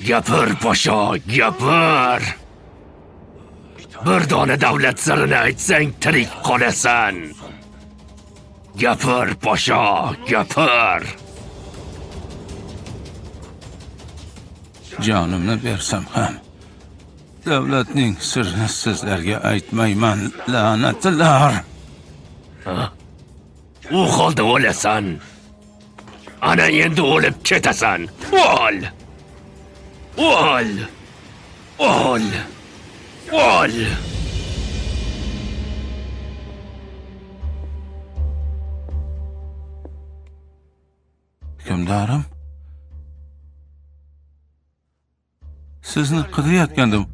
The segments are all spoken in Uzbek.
Gapir, posho, gapir. Bir dona davlat sirini aytsang tirik qolasan. Gapir, posho, gapir. Jonimni bersam ham davlatning sirini sizlarga aytmayman, la'natlar. U holda o'lasan. Ana endi o'lib ketasan. O'l! O'l! O'l! O'l! Hukmdorim, sizni qidirayotgandim.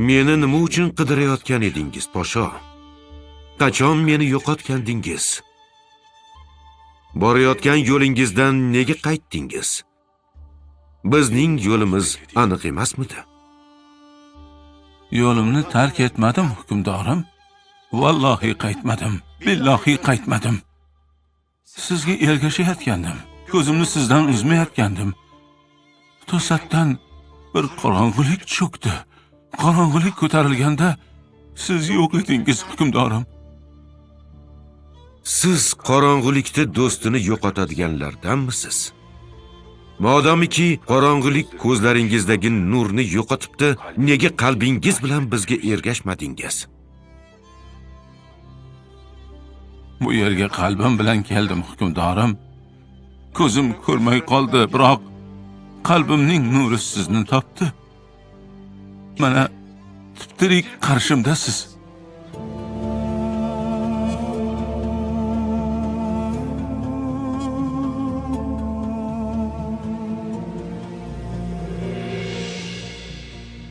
Meni nima uchun qidirayotgan edingiz, posho? Qachon meni yo'qotgandingiz? Borayotgan yo'lingizdan nega qaytdingiz? Bizning yo'limiz aniq emasmidi? Yo'limni tark etmadim, hukmdorim. Vallohi qaytmadim, billahi qaytmadim. Sizga ergashayotgandim. Ko'zimni sizdan uzmayotgandim. To'satdan bir qorong'ulik cho'kdi. Qorong'ulik ko'tarilganda siz yo'q edingiz, hukmdorim. Siz qorong'ulikda do'stini yo'qotadiganlardanmisiz? Modomiki qorong'ulik ko'zlaringizdagi nurni yo'qotibdi, nega qalbingiz bilan bizga ergashmadingiz? Bu yerga qalbim bilan keldim, hukmdorim. Ko'zim ko'rmay qoldi, biroq qalbimning nuri sizni topdi. Mana tiptirik qarshimdasiz.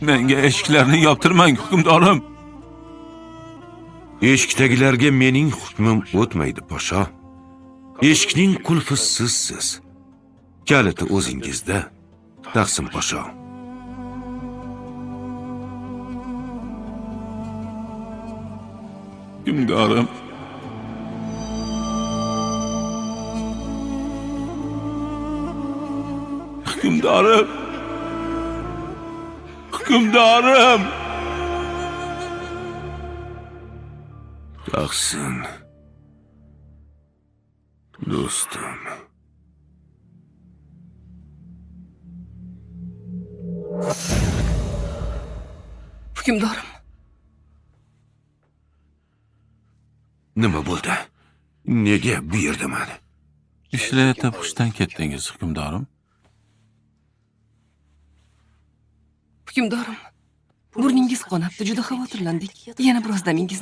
Menga eshiklarni yoptirmang, hukmdorim. Eshikdagilarga mening hukmim o'tmaydi, posho. Eshikning qulfi sizsiz. Kaliti o'zingizda, taqsim posho. Hukmdorim. Hukmdorim. Hukmdorim. Taqsim. Do'stim. Hukmdorim. Nima bo'ldi? Nega bu yerdaman? Ishlayotib hushdan ketdingiz, hukmdorim. Hukmdorim, burningiz qonabdi, juda xavotirlandik. Yana biroz damingizni